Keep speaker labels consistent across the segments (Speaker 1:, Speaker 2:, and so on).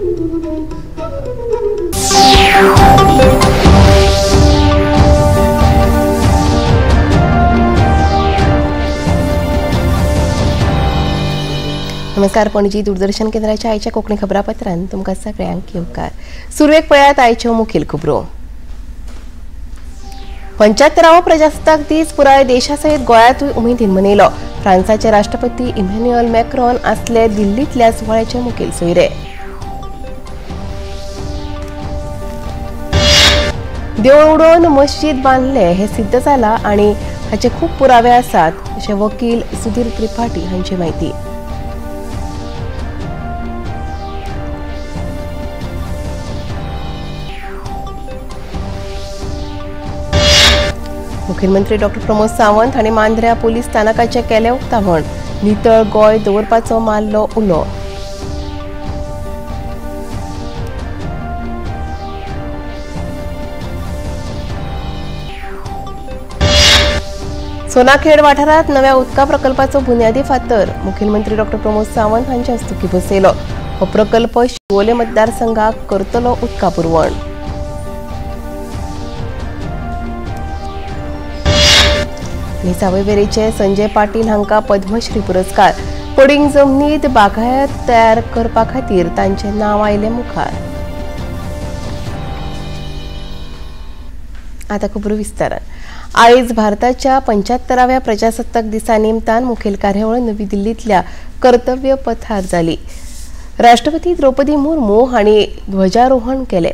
Speaker 1: नमस्कार, पणजी दूरदर्शन केंद्राच्या आयच्या कोंकणी खबरापत्रान तुमकां सगळ्यांक येवकार. सुरवेक पळयात आयच्यो मुखेल खबरो. 75वो प्रजासत्ताक दीस पुराय देशा सयत गोंयांतूय उमेदीन मनयलो. फ्रांसाचे राष्ट्रपती इमॅन्युएल मॅक्रॉन आसले दिल्लींतल्या सुवाळ्याचे मुखेल सोयरे. देवूळ उडोवन मस्जिद बांदले हे सिद्ध जाला आनी हाचे खूब पुरावे आसात अशें वकील सुधीर त्रिपाठी हांची म्हायती. मुखेलमंत्री डॉ प्रमोद सावंत हांणी मांद्र्या पोलीस स्थानकाचें केलें उक्तावण. नितळ गोंय दवरपाचो मारलो उलो. सोनाखेड वाठारांत नव्या उदका प्रकल्पाचो बुन्यादी फातर मुखेलमंत्री डॉ प्रमोद सावंत हांच्या हस्तुकीं बसयलो. हो प्रकल्प शिवोले मतदारसंघाक करतलो उदका पुरवण. सावयवेरेचे संजय पाटील हांकां पद्मश्री पुरस्कार. पडींग जमनीत बागायत तयार करपा खातीर तांचें नांव आयलें मुखार. आतां खबरो विस्तारान. आयज भारताच्या 75व्या प्रजासत्ताक दिसा निमतान मुखेल कार्यावळ नवी दिल्लींतल्या कर्तव्य पथार जाली. राष्ट्रपती द्रौपदी मुर्मू हांणी ध्वजारोहण केलें.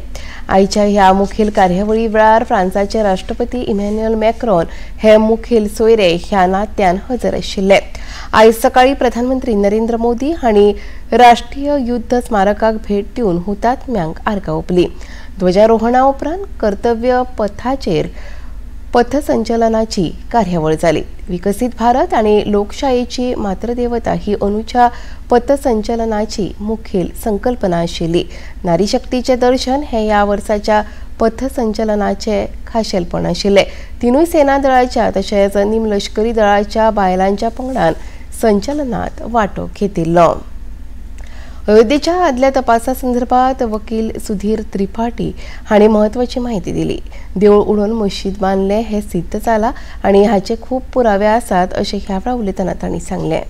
Speaker 1: आयच्या ह्या मुखेल कार्यावळी वेळार फ्रांसाचे राष्ट्रपती इमॅन्युएल मॅक्रॉन हे मुखेल सोयरे ह्या नात्यान हजर आशिल्ले. आयज सकाळीं प्रधानमंत्री नरेंद्र मोदी हांणी राष्ट्रीय युद्ध स्मारकाक भेट दिवन हुतात्म्यांक आर्गां ओंपली. ध्वजारोहणा उपरांत कर्तव्य पथाचेर पथसंचलनाची कार्यावळ जाली. विकसीत भारत आनी लोकशायेची मातृदेवता ही अंदूच्या पथसंचलनाची मुखेल संकल्पना आशिल्ली. नारी शक्तीचें दर्शन हे ह्या वर्साच्या पथसंचलनाचें खाशेलपण आशिल्लें. तिनूय सेना दळाच्या तशेंच निमलश्करी दळाच्या बायलांच्या पंगडान संचलनात वांटो घेतिल्लो. अयोध्येच्या आदल्या तपासा संदर्भात वकील सुधीर त्रिपाठी हांणी म्हत्वाची म्हायती दिली. देवूळ उडोवन मस्जिद बांदले हे सिद्ध जाला आनी हाचे खूब पुरावे आसात अशें ह्या वेळार उलयतना तांणी सांगलें.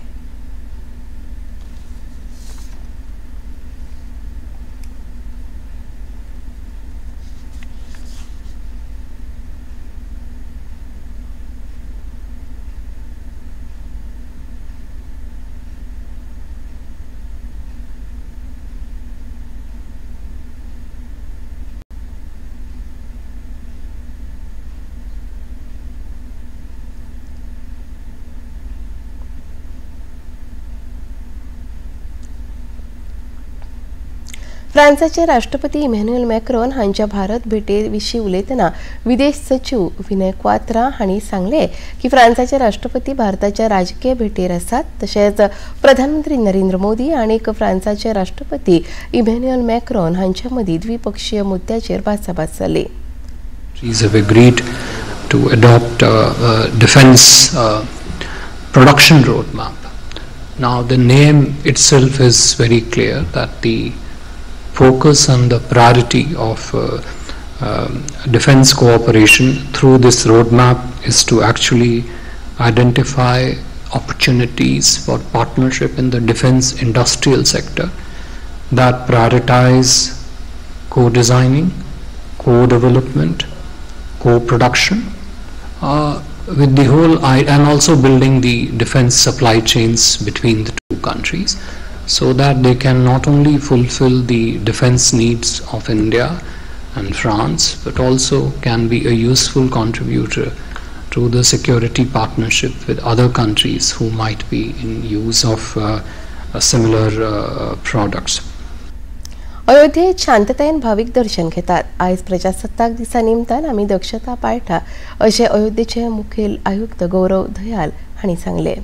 Speaker 1: फ्रांसाचे राष्ट्रपती इमॅन्युएल मॅक्रॉन हांच्या भारत भेटे विशीं उलयतना विदेश सचीव विनय क्वात्रा हांणी सांगलें की फ्रांसाचे राष्ट्रपती भारताच्या राजकीय भेटेर आसात. तशेंच प्रधानमंत्री नरेंद्र मोदी आनी फ्रांसाचे राष्ट्रपती इमॅन्युएल मॅक्रॉन हांच्या मदीं द्विपक्षीय मुद्द्याचेर भासाभास जाली.
Speaker 2: Have agreed to adopt a defense production roadmap. Now the name itself is very clear that the focus on the priority of defense cooperation through this roadmap is to actually identify opportunities for partnership in the defense industrial sector that prioritize co-designing, co-development, co-production, with the whole and also building the defense supply chains between the two countries, so that they can not only fulfill the defense needs of India and France, but also can be a useful contributor to the security partnership with other countries who might be in use of similar products.
Speaker 1: अयोध्येत शांततायेन भावीक दर्शन घेतात. आयज प्रजासत्ताक दिसा निमतान आमी दक्षता पाळटा अशें अयोध्येचे मुखेल आयुक्त गौरव दयाल हांणी सांगलें.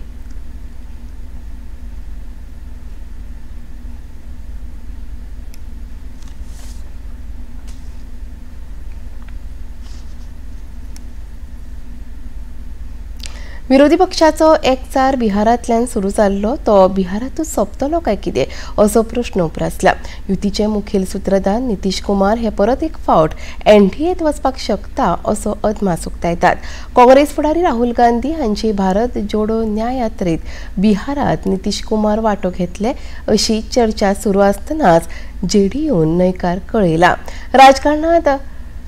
Speaker 1: विरोधी पक्षाचो एकचार बिहारांतल्यान सुरू जाल्लो तो बिहारांतूच सोंपतलो काय कितें असो प्रश्न उप्रासला. युतीचे मुखेल सूत्रधार नितीश कुमार हे परत एक फावट एनडीएत वचपाक शकता असो अदमास उक्तायतात. काँग्रेस फुडारी राहुल गांधी हांची भारत जोडो न्याय यात्रेत बिहारांत नितीश कुमार वांटो घेतले अशी चर्चा सुरू आसतनाच जेडीयून न्हयकार कळयला. राजकारणात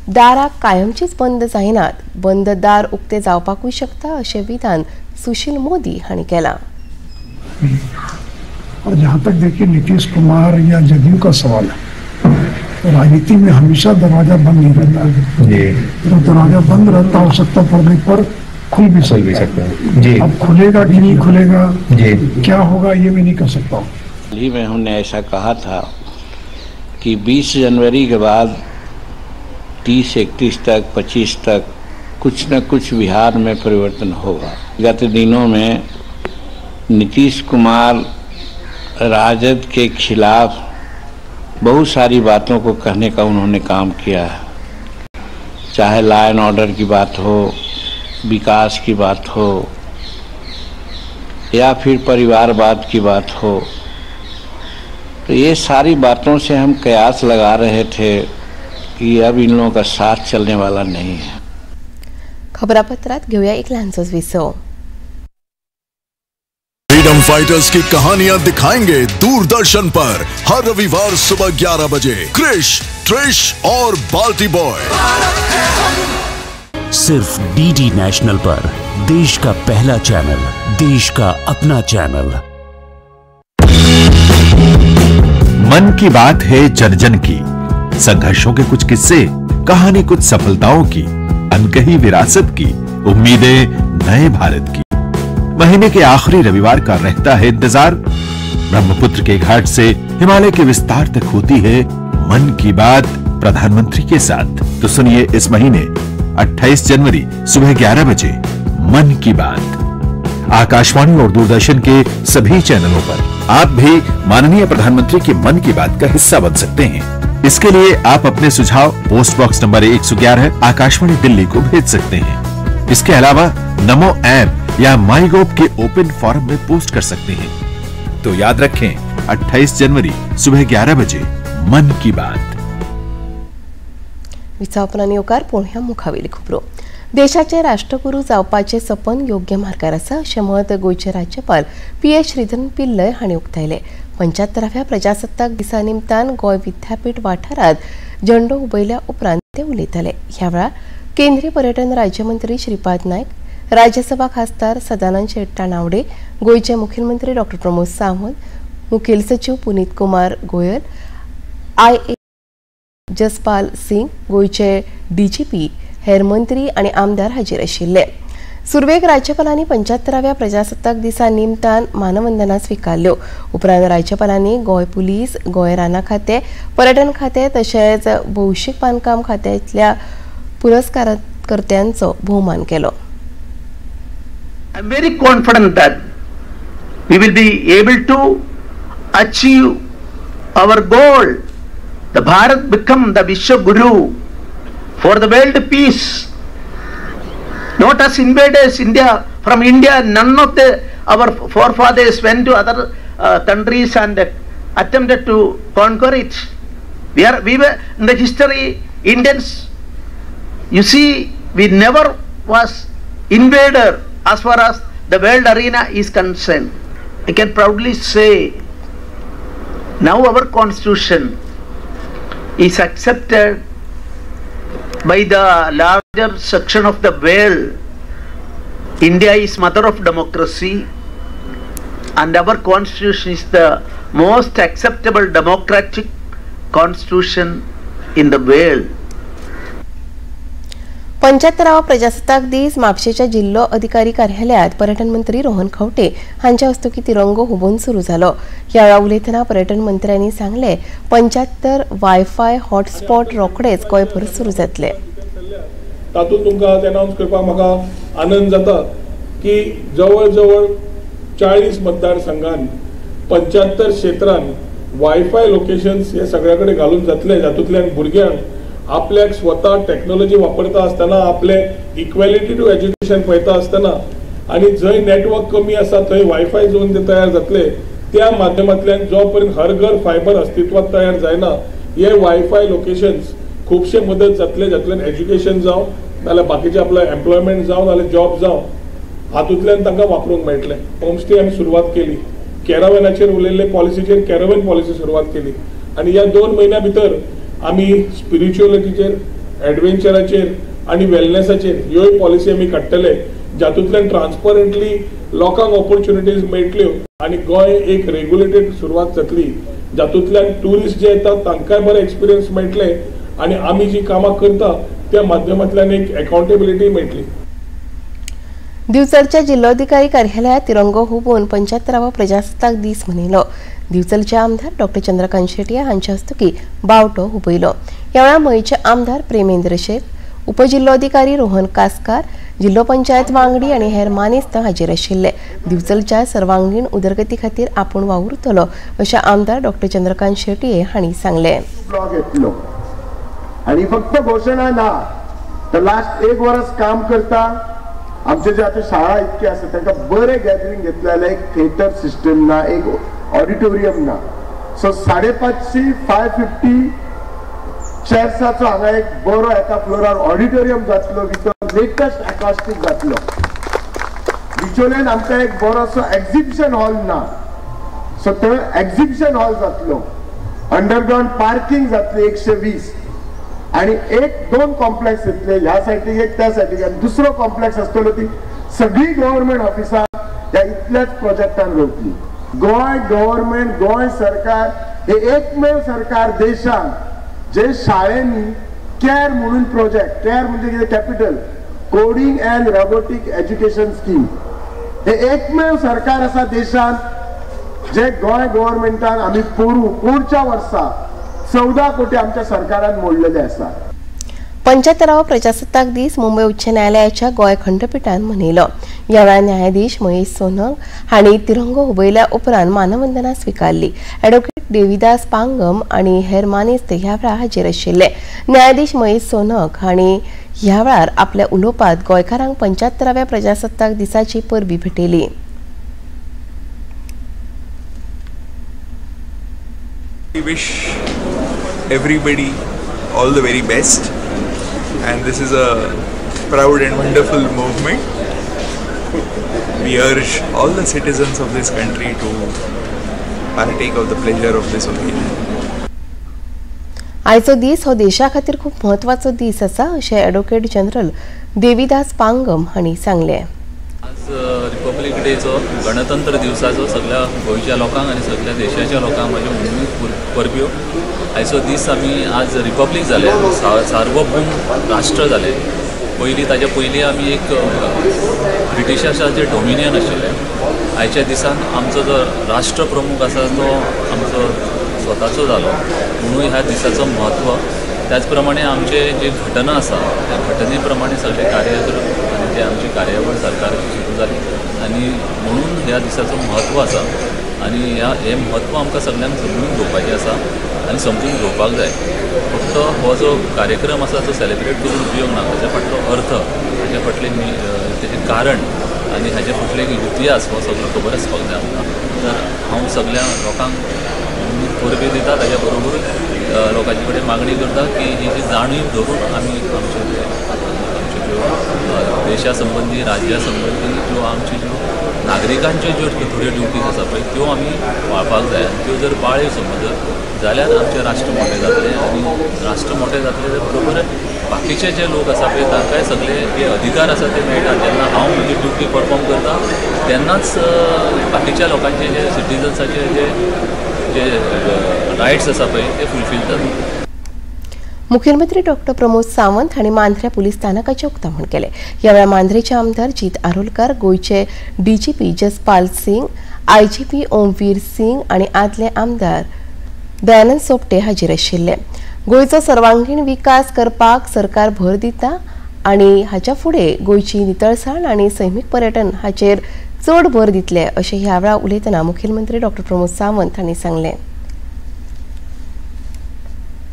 Speaker 1: दारां कायमचीच बंद जायनात, बंद दार उक्ते जावपाकूय शकता अशें विधान सुशील मोदी हांणी केलां.
Speaker 3: और जहाँ तक देखिए नीतीश कुमार या जदयू का सवाल है, राजनीति में हमेशा दरवाजा बंद नहीं रहता है. तो दरवाजा बंद रहता हो सकता पड़ने पर खुल भी सकता है. अब खुलेगा कि नहीं खुलेगा, क्या होगा ये मैं नहीं कर सकता हूँ.
Speaker 4: हाल ही में हमने ऐसा कहा था कि 20 जनवरी के बाद 30, 31 तक, 25 तक कुछ न कुछ बिहार में परिवर्तन होगा. गत दिनों में नीतीश कुमार राजद के खिलाफ बहुत सारी बातों को कहने का उन्होंने काम किया है, चाहे लॉ एंड ऑर्डर की बात हो, विकास की बात हो या फिर परिवारवाद की बात हो. तो ये सारी बातों से हम कयास लगा रहे थे कि अब इन लोगों का साथ चलने वाला नहीं है.
Speaker 1: खबरापत्रात घेऊया एक लहानसोच विसव.
Speaker 5: फ्रीडम फाइटर्स की कहानियां दिखाएंगे दूरदर्शन पर हर रविवार सुबह 11 बजे. क्रिश, ट्रिश और बाल्टी बॉय
Speaker 6: सिर्फ डीडी नेशनल पर, देश का पहला चैनल, देश का अपना चैनल.
Speaker 7: मन की बात है जन जन की, संघर्षों के कुछ किस्से, कहानी कुछ सफलताओं की, अनकही विरासत की, उम्मीदें नए भारत की. महीने के आखिरी रविवार का रहता है इंतजार. ब्रह्मपुत्र के घाट से हिमालय के विस्तार तक होती है मन की बात प्रधानमंत्री के साथ. तो सुनिए इस महीने 28 जनवरी सुबह 11 बजे मन की बात, आकाशवाणी और दूरदर्शन के सभी चैनलों पर. आप भी माननीय प्रधानमंत्री के मन की बात का हिस्सा बन सकते हैं. इसके लिए आप अपने सुझाव post box number 111 Akashvani Delhi को भेज सकते हैं. इसके अलावा नमो ऐप या माईगोव के ओपन फोरम में पोस्ट कर सकते हैं. तो याद रखें 28 जनवरी सुबह 11 बजे मन की बात.
Speaker 1: विचारपणान येवकार पळोवया मुखावेली खबरो. देशाचे राष्ट्रगुरू जावपाचें सपन योग्य मार्गार आसा अशें मत गोंयचे राज्यपाल पी.एस. श्रीधरन पिल्लय हांणी उक्तायलें. 75व्या प्रजासत्ताक दिसा निमतान गोंय विद्यापीठ वाठारांत झेंडो हुबयल्या उपरांत ते उलयताले. ह्या वेळार केंद्रीय पर्यटन राज्यमंत्री श्रीपाद नायक, राज्यसभा खासदार सदानंद शेट तानावडे, गोंयचे मुखेलमंत्री डॉ. प्रमोद सावंत, मुखेल सचिव Puneet Kumar Goyal, I.A. Jaspal Singh, गोंयचे डीजीपी, हेर मंत्री आनी आमदार हाजीर आशिल्ले. सुरवेक राज्यपालांनी 75व्या प्रजासत्ताक दिसा निमतान मानवंदना स्विकारल्यो. उपरांत राज्यपालांनी गोंय पुलीस, गोंय रानां खातें, पर्यटन खातें तशेंच भौशीक बांदकाम खात्यांतल्या पुरस्कारकर्त्यांचो भोवमान केलो.
Speaker 8: I am very confident that we will be able to achieve our goal. The Bharat become the Vishwa Guru for the world peace. Not as invaders, India, from India, none of our forefathers went to other countries and attempted to conquer it. We were in the history, Indians, you see, we never was invader as far as the world arena is concerned. I can proudly say, now our constitution is accepted by the larger section of the world. India is mother of democracy and our constitution is the most acceptable democratic constitution in the world.
Speaker 1: 75वा प्रजासत्ताक दीस म्हापशेच्या जिल्लो अधिकारी कार्यालयात पर्यटन मंत्री रोहन खंवटे हांच्या हस्तुकीं तिरंगो हुबोवन सुरू जालो. ह्या वेळार उलयतना पर्यटन मंत्र्यांनी सांगलें, 75 वायफाय हॉटस्पॉट रोखडेच गोंयभर सुरू जातले.
Speaker 9: तातूंत तुमकां आज अनावन्स करपाक म्हाका आनंद जाता की जवळ जवळ 40 मतदारसंघान 75 क्षेत्रान वायफाय लोकेशन्स हे सगळ्या कडेन घालून जातले, जातूंतल्यान भुरग्यांक आपल्याक स्वता टॅक्नोलॉजी वापरता आसतना, आपले इक्वेलिटी टू एज्युकेशन पळयता आसतना आनी जंय नेटवर्क कमी आसा थंय वायफाय झोन जे तयार जातले त्या माध्यमांतल्यान जो पर्यंत हर घर फायबर अस्तित्वात तयार जायना हे वायफाय लोकेशन्स खुबशे मदत जातले, जातल्यान एज्युकेशन जावं नाल्यार बाकीचे आपले एम्प्लॉयमेंट जावं नाल्यार जॉब जावं हातूंतल्यान तांकां वापरूंक मेळटलें. होमस्टे आमी सुरवात केली, कॅरवेनाचेर उलयल्ले पॉलिसीचेर कॅरवेन पॉलिसी सुरवात केली आनी ह्या 2 म्हयन्या भितर आमी स्पिरिच्युअलिटीचेर, एडवेंचराचेर आनी वेलनेसाचेर ह्योय पॉलिसी आमी काडटले, जातूंतल्यान ट्रान्सपरंटली लोकांक ऑपॉर्च्युनिटीज मेळटल्यो आनी गोंय एक रेग्युलेटेड सुरवात जातली, जातूंतल्यान ट्युरिस्ट जे येतात तांकांय बरें एक्सपिरियन्स मेळटले आनी आमी जी कामां करता त्या माध्यमांतल्यान एक अकाउंटेबिलिटी मेळटली.
Speaker 1: दिवचलच्या जिल्लोधिकारी कार्यालयात तिरंगो हुबोवन 75वो प्रजासत्ताक दीस मनयलो. दिवचलचे आमदार डॉक्टर चंद्रकांत शेटये हांच्या हस्तुकी बावटो हुबयलो. ह्या वेळार मयेचे आमदार प्रेमेंद्र शेख, उपजिल्लोधिकारी रोहन कासकार, जिल्लो पंचायत वांगडी आनी हेर मानेस्त हाजीर आशिल्ले. दिवचलच्या सर्वांगीण उदरगती खातीर आपूण वावुरतलो अशें आमदार डॉक्टर चंद्रकांत शेटये हांणी सांगलें.
Speaker 10: आनी फक्त घोशणा ना तर लास्ट 1 वर्स काम करता. आमचे जे आतां शाळा इतके आसा तांकां बरें गॅदरींग घेतलें जाल्यार एक थिएटर सिस्टम ना, एक ऑडिटोरियम ना. सो 550 550 चेअर्साचो हांगा एक बरो एका फ्लोरार ऑडिटोरियम जातलो, विथ लेटस्ट एकॉस्टीक जातलो. बिचोल्यान आमकां एक बरोसो एक्झिबिशन हॉल ना, सो थंय एक्झिबिशन हॉल जातलो. अंडरग्रावंड पार्किंग जातली 120 आणि 1-2 कॉम्प्लेक्स येतले, ह्या सायडीक एक त्या सायडीक आनी दुसरो कॉम्प्लेक्स आसतलो. ती सगळी गव्हर्मेंट ऑफिसां ह्या इतल्याच प्रोजेक्टान वयतली. गोंय गव्हर्मेंट, गोंय सरकार हे एकमेव सरकार देशांत जे शाळेंनी कॅर म्हणून प्रोजेक्ट, कॅर म्हणजे कितें, capital coding and robotic education scheme, हे एकमेव सरकार आसा देशांत जे गोंय गव्हर्मेंटान आमी पोरूच्या वर्सा 14 कोटी आमच्या सरकारान मोडलेले आसा.
Speaker 1: 75वो प्रजासत्ताक दीस मुंबय उच्च न्यायालयाच्या गोंय खंडपीठान मनयलो. ह्या वेळार न्यायाधीश महेश सोनक हांणी तिरंगो हुबयल्या उपरांत मानवंदना स्विकारली. ॲडव्होकेट देवीदास पांगम आनी हेर मानेस्त ह्या वेळार हाजीर आशिल्ले. न्यायाधीश महेश सोनक हांणी ह्या वेळार आपल्या उलोवपांत गोंयकारांक 75व्या प्रजासत्ताक दिसाची परबी भेटयली.
Speaker 11: We wish everybody all the very best, and this is a proud and wonderful movement. We urge all the citizens of this country to partake of the pleasure of this occasion.
Speaker 1: आयचो दीस हो देशा खातीर खूब म्हत्वाचो दीस आसा अशें ॲडव्होकेट जनरल देवीदास पांगम हांणी सांगलें.
Speaker 12: आज रिपब्लिक डेचो, गणतंत्र दिवसाचो सगळ्या गोंयच्या लोकांक आनी सगळ्या देशाच्या लोकांक म्हज्यो उमेद परब्यो. आयचो दीस आमी आज रिपब्लिक जाले, सार्वभौम राष्ट्र जाले. पयलीं ताच्या पयलीं आमी एक ब्रिटिशांचें डोमिनियन आशिल्लें. आयच्या दिसान आमचो जो राष्ट्रप्रमुख आसा तो आमचो स्वताचो जालो, म्हणून ह्या दिसाचो म्हत्व. त्याच प्रमाणे आमचे जी घटना आसा त्या घटने प्रमाणे सगळे कार्य आनी जे आमची कार्यावळ सरकाराची सुरू जाली आनी म्हणून ह्या दिसाचो म्हत्व आसा. आनी हें म्हत्व आमकां सगळ्यांक समजून घेवपाचें आसा आनी समजून घेवपाक जाय. फक्त हो जो कार्यक्रम आसा तो सेलिब्रेट करून उपयोग ना, ताच्या फाटलो अर्थ, ताच्या फाटलें तेजें कारण आनी हाजे फाटले इतिहास हो सगळो खबर आसपाक जाय आमकां. तर हांव सगळ्या लोकांक परबी दिता, ताच्या बरोबर लोकांचे कडेन मागणी करता की ही जी जाणीव धरून आमी आमचे आमच्यो ज्यो देशा संबंदी, राज्या संबंदी ज्यो आमच्यो ज्यो नागरिकांच्यो ज्यो थोड्यो ड्युटीज आसा पळय त्यो आमी पाळपाक जाय. आनी त्यो जर पाळ्यो समज जाल्यार आमचें राष्ट्र मोठें जातलें आनी राष्ट्र मोठें जातलें तर बरोबर बाकीचे जे लोक आसा पळय तांकांय सगळे जे अधिकार आसा ते मेळटा. जेन्ना हांव म्हजी ड्युटी परफॉर्म करता तेन्नाच बाकीच्या लोकांचे जे सिटीजन्साचे जे जे रायट्स आसा पळय ते फुलफील जाता.
Speaker 1: मुख्यमंत्री डॉक्टर प्रमोद सावंत हांणी मांद्रे पुलीस स्थानकाचें उक्तावण केलें. ह्या वेळार मांद्रेचे आमदार जीत आरोलकार, गोंयचे डीजीपी जसपाल सिंग, आयजीपी ओमवीर सिंग आनी आदले आमदार दयानंद सोपटे हाजीर आशिल्ले. गोंयचो सर्वांगीण विकास करपाक सरकार भर दिता आनी हाच्या फुडें गोंयची नितळसाण आनी सैमीक पर्यटन हाचेर चड भर दितले अशें ह्या वेळार उलयतना मुख्यमंत्री डॉक्टर प्रमोद सावंत हांणी सांगलें.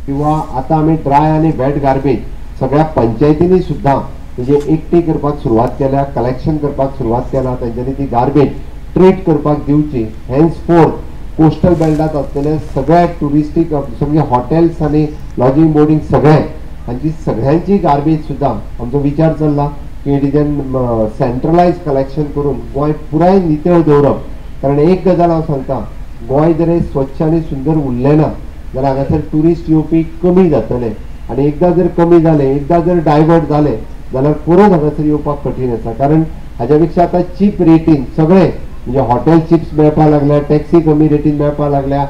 Speaker 13: किंवा आता आमी ड्राय आनी वेट गार्बेज सगळ्या पंचायतींनी सुद्दां म्हणजे एकटी करपाक सुरवात केल्या, कलेक्शन करपाक सुरवात केला, तेंच्यांनी ती गार्बेज ट्रीट करपाक दिवची. हेन्स फोर्थ कोस्टल बेल्टांत आसलेले सगळ्या ट्युरिस्टीक सगळे हॉटेल्स आनी लॉजींग बोर्डिंग सगळे हांची सगळ्यांची गार्बेज सुद्दां आमचो विचार चल्ला की it is an centralise collection करून गोंय पुराय नितळ दवरप. कारण एक गजाल हांव सांगता, गोंय जर स्वच्छ आनी सुंदर उरलें ना जाल्यार हांगासर ट्युरिस्ट येवपी कमी जातले आनी एकदां जर कमी जाले, एकदां जर डायवर्ट जाले जाल्यार परत हांगासर येवपाक कठीण आसा. कारण हाज्या पेक्षा आतां चीप रेटीन सगळे म्हणजे हॉटेल चिप्स मेळपाक लागल्या, टॅक्सी कमी रेटीन मेळपाक लागल्या,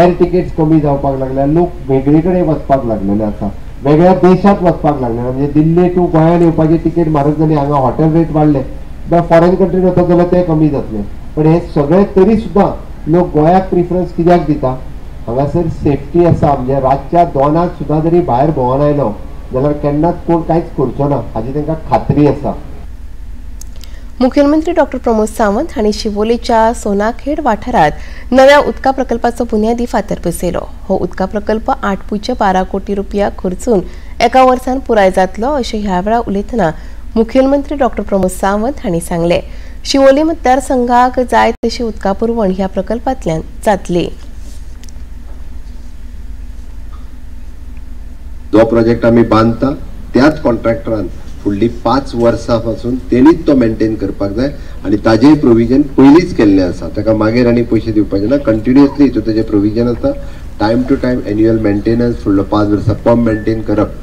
Speaker 13: एर तिकेट्स कमी जावपाक लागल्या, लोक वेगळे कडेन वचपाक लागलेले आसा, वेगळ्या देशांत वचपाक लागले. म्हणजे दिल्ली टू गोंयान येवपाची तिकेट म्हारग जाली, हांगा हॉटेल रेट वाडले, फॉरेन कंट्रीन वता जाल्यार ते कमी जातले. पण हे सगळे तरी सुद्दां लोक गोंयाक प्रिफरन्स कित्याक दिता, हांगासर सेफ्टी आसा. म्हणजे रातच्या 2 सुद्दां जरी भायर भोंवन आयलो जाल्यार केन्नाच कोण कांयच करचो ना हाची तांकां खात्री आसा.
Speaker 1: मुख्यमंत्री डॉक्टर प्रमोद सावंत हांणी शिवोलेच्या सोनाखेड वाठारांत नव्या उदका प्रकल्पाचो बुन्यादी फातर बसयलो. हो उदका प्रकल्प 8.12 कोटी रुपया खर्चून एका वर्सान पुराय जातलो अशें ह्या वेळार उलयतना मुख्यमंत्री डॉक्टर प्रमोद सावंत हांणी सांगलें. शिवोले मतदारसंघाक जाय तशी उदका पुरवण ह्या प्रकल्पांतल्यान जातली.
Speaker 13: जो प्रोजेक्ट आमी बांदता त्याच कॉन्ट्रॅक्टरान फुडली 5 वर्सां पासून तेणीच तो मेंटेन करपाक जाय आनी ताजेय प्रोविजन पयलींच केल्लें आसा. ताका मागीर आनी पयशे दिवपाचे ना, कंटिन्युअसली हितून ताजें प्रोविजन आसा. Time to time annual maintenance फुडलो 5 वर्सां पंप मेंटेन करप.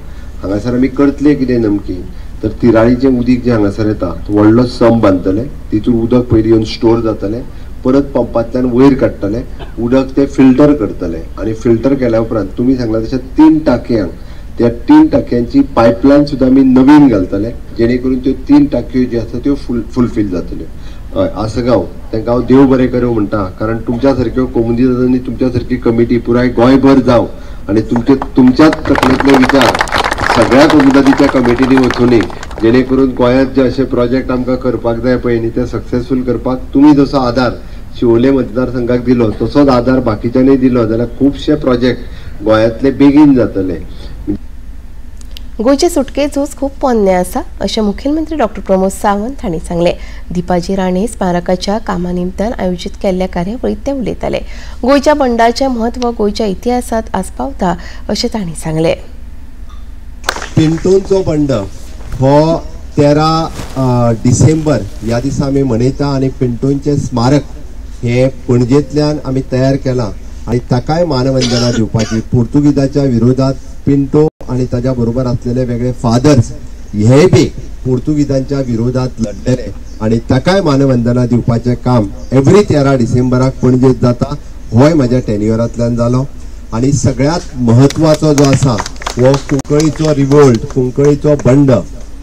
Speaker 13: हांगासर आमी करतले कितें नेमकी तर तिराळीचें उदीक जें हांगासर येता व्हडलो संप बांदतले, तितून उदक पयलीं येवन स्टोर जातलें, परत पंपांतल्यान वयर काडटले उदक, तें फिल्टर करतले आनी फिल्टर केल्या उपरांत तुमी सांगला तशें 3 टाकयांक, त्या 3 टाकयांची पायपलायन सुद्दां आमी नवीन घालतले जेणे करून त्यो 3 टाकयो ज्यो आसा त्यो फुलफील जातल्यो. हय, आसगांव तांकां हांव देव बरें करूं म्हणटा, कारण तुमच्या सारक्यो कोमुनिदादांनी तुमच्या सारकी कमिटी पुराय गोंयभर जावं आनी तुमच्याच तकलेंतले विचार सगळ्या कोमुनिदादीच्या कमिटींनी वचुनी, जेणे करून गोंयांत जे अशे प्रोजेक्ट आमकां करपाक जाय पळय न्ही ते सक्सेसफूल करपाक तुमी जसो आदार शिवोले मतदारसंघाक दिलो तसोच आदार बाकीच्यांनी दिलो जाल्यार खुबशे प्रोजेक्ट गोंयांतले बेगीन जातले.
Speaker 1: गोंयचे सुटके झूज खूब पोन्नें आसा अशें मुख्यमंत्री डॉक्टर प्रमोद सावंत हांणी सांगलें. दीपाजी राणे स्मारकाच्या कामा निमतान आयोजीत केल्ल्या कार्यावळींत ते उलयताले. गोंयच्या बंडाचें म्हत्व गोंयच्या इतिहासांत आस्पावता अशें तांणी सांगलें.
Speaker 13: पिंटोंचो बंड हो 13 डिसेंबर ह्या दिसा आमी मनयता आनी पिंटोंचें स्मारक हें पणजेंतल्यान आमी तयार केलां आनी ताकाय मानवंदना दिवपाची. पुर्तुगीजाच्या विरोधात पिंटो आनी ताज्या बरोबर आसलेले वेगळे फादर्स हे बी पुर्तुगीजांच्या विरोधात लढलेले आनी ताकाय मानवंदना दिवपाचें काम एवरी 13 डिसेंबराक पणजेंत जाता. होय म्हाज्या टेन्युअरांतल्यान जालो. आनी सगळ्यांत म्हत्वाचो जो आसा हो कुंकळीचो रिवोल्ट, कुंकळीचो बंड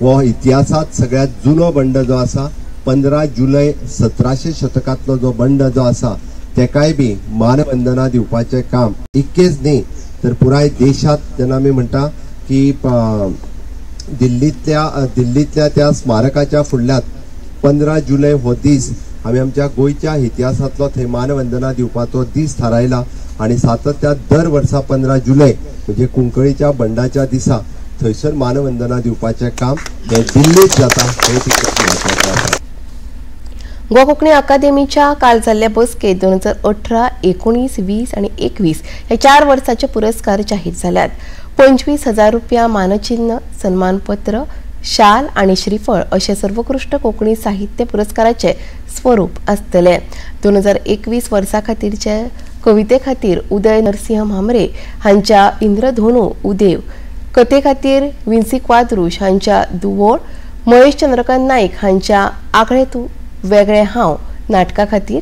Speaker 13: हो इतिहासांत सगळ्यांत जुनो बंड जो आसा 15 जुलय 1700 शतकांतलो जो बंड जो आसा तेकाय बी मानवंदना दिवपाचें काम इतकेंच न्ही तर पुराय देशांत जेन्ना आमी म्हणटा की दिल्लींतल्या त्या स्मारकाच्या फुडल्यात 15 जुलय हो दीस आमी आमच्या गोंयच्या इतिहासांतलो थंय मानवंदना दिवपाचो दीस थारायला आनी सातत्यान दर वर्सा 15 जुलय म्हणजे कुंकळीच्या बंडाच्या दिसा थंयसर मानवंदना दिवपाचें काम हें दिल्लींत जाता हें तितकेंच म्हत्वाचें आसा.
Speaker 1: गोवा कोंकणी अकादेमीच्या काल जाल्ल्या बसकेत 2018, 19, 20 आनी 21 ह्या 4 वर्साचे पुरस्कार जाहीर जाल्यात. 25,000 रुपया मानचिन्ह, सन्मानपत्र, शाल आनी श्रीफळ अशे सर्वोत्कृष्ट कोंकणी साहित्य पुरस्काराचे स्वरूप आसतलें. 2021 वर्सा खातीरचे कविते खातीर उदय नरसिंह म्हांबरे हांच्या इंद्रधोनू उदेव, कथे खातीर विन्सी क्वाद्रुश हांच्या दुवोळ, महेश चंद्रकांत नाईक हांच्या आगळे तूं वेगळे हांव नाटका खातीर,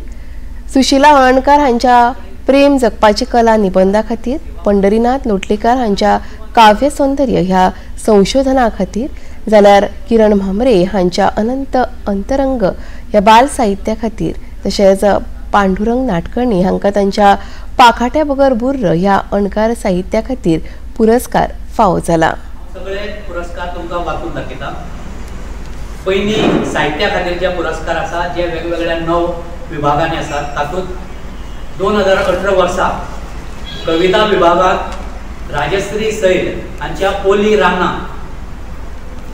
Speaker 1: सुशीला हळणकार हांच्या प्रेम जगपाची कला निबंधा खातीर, पंढरीनाथ लोटलीकार हांच्या काव्य सौंदर्य ह्या संशोधना खातीर, जाल्यार किरण म्हांबरे हांच्या अनंत अंतरंग ह्या बाल साहित्या खातीर, तशेंच पांडुरंग नाटकर्णी हांकां तांच्या पाखाट्या बगर बुर्र ह्या अणकार साहित्या खातीर पुरस्कार फावो जाला.
Speaker 14: सगळे पुरस्कार तुमकां वाचून दाखयता. पयलीं साहित्या खातीर जे पुरस्कार आसा जे वेगवेगळ्या 9 विभागांनी आसात तातूंत 2018 वर्सा कविता विभागांत राजश्री सैल हांच्या पोली राना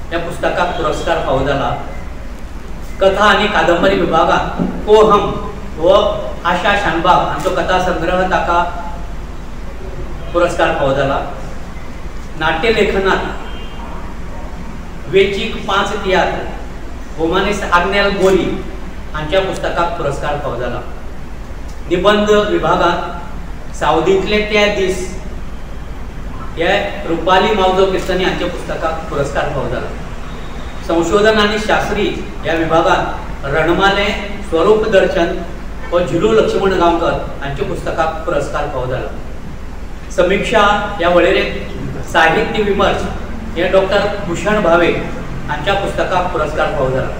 Speaker 14: ह्या पुस्तकाक पुरस्कार फावो जाला. कथा आनी कादंबरी विभागांत कोहम हो आशा शानबाग हांचो कथा संग्रह ताका पुरस्कार फावो जाला. नाट्यलेखनात वेचीक 5 तियात्र गोमानेस आग्नेल गोरी हांच्या पुस्तकाक पुरस्कार फावो जाला. निबंद विभागांत सावदींतले ते दीस हे रुपाली मावजो क्रिस्तानी हांच्या पुस्तकाक पुरस्कार फावो जाला. संशोधन आनी शास्त्री ह्या विभागांत रणमाले स्वरूप दर्शन हो झिलू लक्ष्मण गांवकर हांच्या पुस्तकाक पुरस्कार फावो जाला. समिक्षा ह्या वळेरेंत साहित्य विमर्श हे डॉक्टर भूषण भावे हांच्या पुस्तकाक पुरस्कार फावो जाला.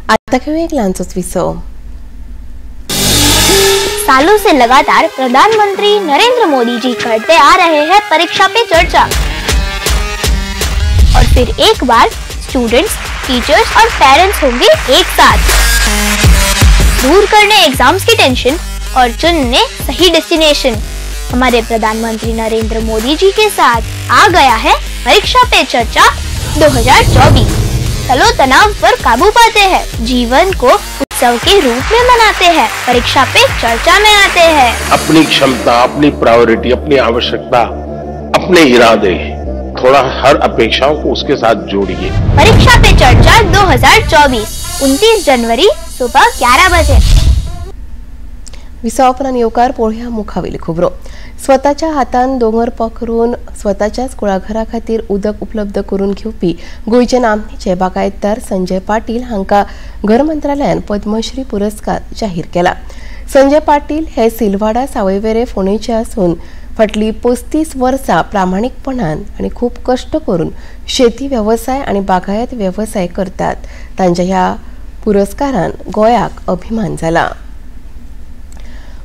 Speaker 1: आता घेऊया एक ल्हानसोच विसव.
Speaker 15: सालों से लगातार प्रधानमंत्री नरेंद्र मोदी जी करते आ रहे हैं परीक्षा पे चर्चा, और फिर एक बार स्टूडेंट्स, टीचर्स और पेरेंट्स होंगे एक साथ, दूर करने एग्जाम्स की टेंशन और चुनने सही डेस्टिनेशन। हमारे प्रधानमंत्री नरेंद्र मोदी जी के साथ आ गया है परीक्षा पे चर्चा 2024। चलो तनाव पर काबू पाते हैं, जीवन को उत्सव के रूप में मनाते हैं, परीक्षा पे चर्चा में आते हैं।
Speaker 16: अपनी क्षमता, अपनी प्रायोरिटी, अपनी आवश्यकता, अपने इरादे, थोड़ा हर अपेक्षाओं को उसके साथ जोड़िए।
Speaker 15: परीक्षा पे चर्चा 2024 29 जनवरी सुबह 11 बजे।
Speaker 1: विसावपरान येवकार पळोवया मुखावेली खबरो. स्वताच्या हातान दोंगर पकरून स्वताच्याच कुळाघरा खातीर उदक उपलब्ध करून घेवपी गोंयचे नामनेचे बागायतदार संजय पाटील हांकां घर मंत्रालयान पद्मश्री पुरस्कार जाहीर केला. संजय पाटील हे सिलवाडा सावयवेरे फोंडेचे आसून फाटलीं 35 वर्सां प्रामाणीकपणान आनी खूब कश्ट करून शेती वेवसाय आनी बागायत वेवसाय करतात. तांच्या ह्या पुरस्कारान गोंयाक अभिमान जाला.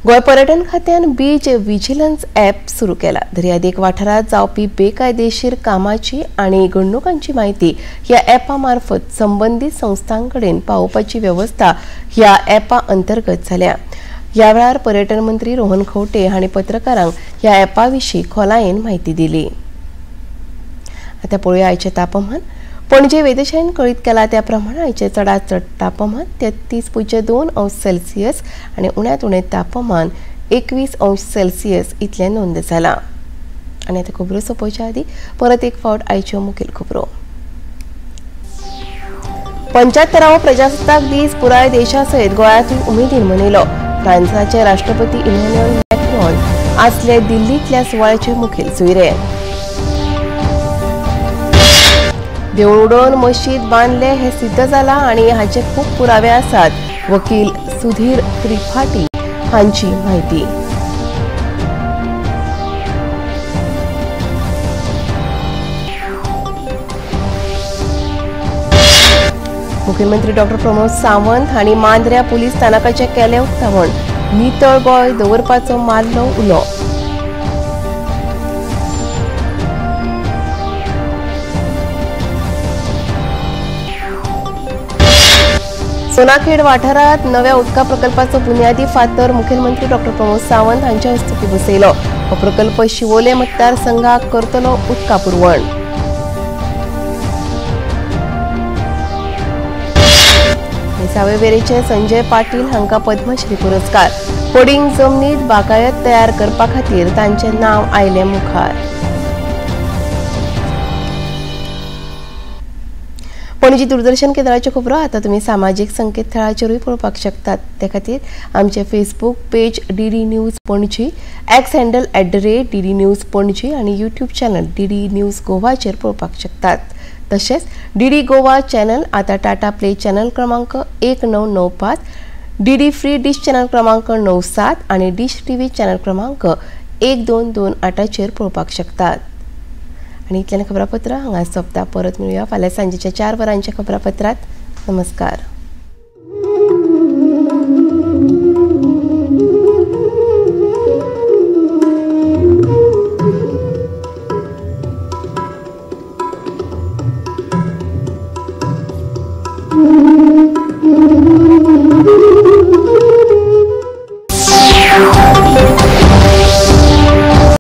Speaker 1: गोंय पर्यटन खात्यान बीच विजिलन्स ॲप सुरू केला. दर्यादेग वाठारांत जावपी बेकायदेशीर कामाची आनी घडणुकांची म्हायती ह्या ॲपा मार्फत संबंदीत संस्थां कडेन पावोवपाची वेवस्था ह्या ॲपा अंतर्गत जाल्या. ह्या वेळार पर्यटन मंत्री रोहन खंवटे हांणी पत्रकारांक ह्या ॲपा विशीं खोलायेन म्हायती दिली. आतां पळोवया आयचें तापमान. पणजे वेधशाळेन कळीत केला त्या प्रमाण आयचें चडांत चड तापमान 33.2 अंश सेल्सियस आनी उण्यांत उणें तापमान 21 अंश सेल्सियस इतलें नोंद जालां. आनी आतां खबरो सोंपोवच्या आदीं परत एक फावट आयच्यो मुखेल खबरो. 75वो प्रजासत्ताक दीस पुराय देशा सयत गोंयांतूय उमेदीन मनयलो. फ्रांसाचे राष्ट्रपती इमॅन्युएल मॅक्रॉन आसले दिल्लींतल्या सुवाळ्याचे मुखेल सोयरे. देवूळ उडोवन मशीद बांदले हे सिद्ध जाला आनी हाचे खूब पुरावे आसात, वकील सुधीर त्रिपाठी हांची म्हायती. मुख्यमंत्री डॉक्टर प्रमोद सावंत हांणी मांद्र्या पुलीस स्थानकाचें केलें उक्तावण, नितळ गोंय दवरपाचो मारलो उलो. सोनाखेड वाठारांत नव्या उदका प्रकल्पाचो बुन्यादी फातर मुख्यमंत्री डॉक्टर प्रमोद सावंत हांच्या हस्तुकीं बसयलो. हो प्रकल्प शिवोले मतदारसंघाक करतलो उदका पुरवण. सावयवेरेचे संजय पाटील हांकां पद्मश्री पुरस्कार. पडींग जमनीत बागायत तयार करपा खातीर तांचें नांव आयलें मुखार. पणजी दूरदर्शन केंद्राच्यो खबरो आतां तुमी सामाजीक संकेतथळाचेरूय पळोवपाक शकतात. ते खातीर आमचें Facebook page DD news Panaji, X handle @DD news Panaji आनी यूट्यूब चॅनल DD news गोवाचेर पळोवपाक शकतात. तशेंच डीडी गोवा चॅनल आतां टाटा प्ले चॅनल क्रमांक 1995, डीडी फ्री डिश चॅनल क्रमांक 97 आनी डिश टीव्ही चॅनल क्रमांक 1228चेर पळोवपाक शकतात. आनी इतल्यान खबरापत्र हांगा सोंपता. परत मेळुया फाल्यां सांजेच्या 4 वरांच्या खबरापत्रांत. नमस्कार.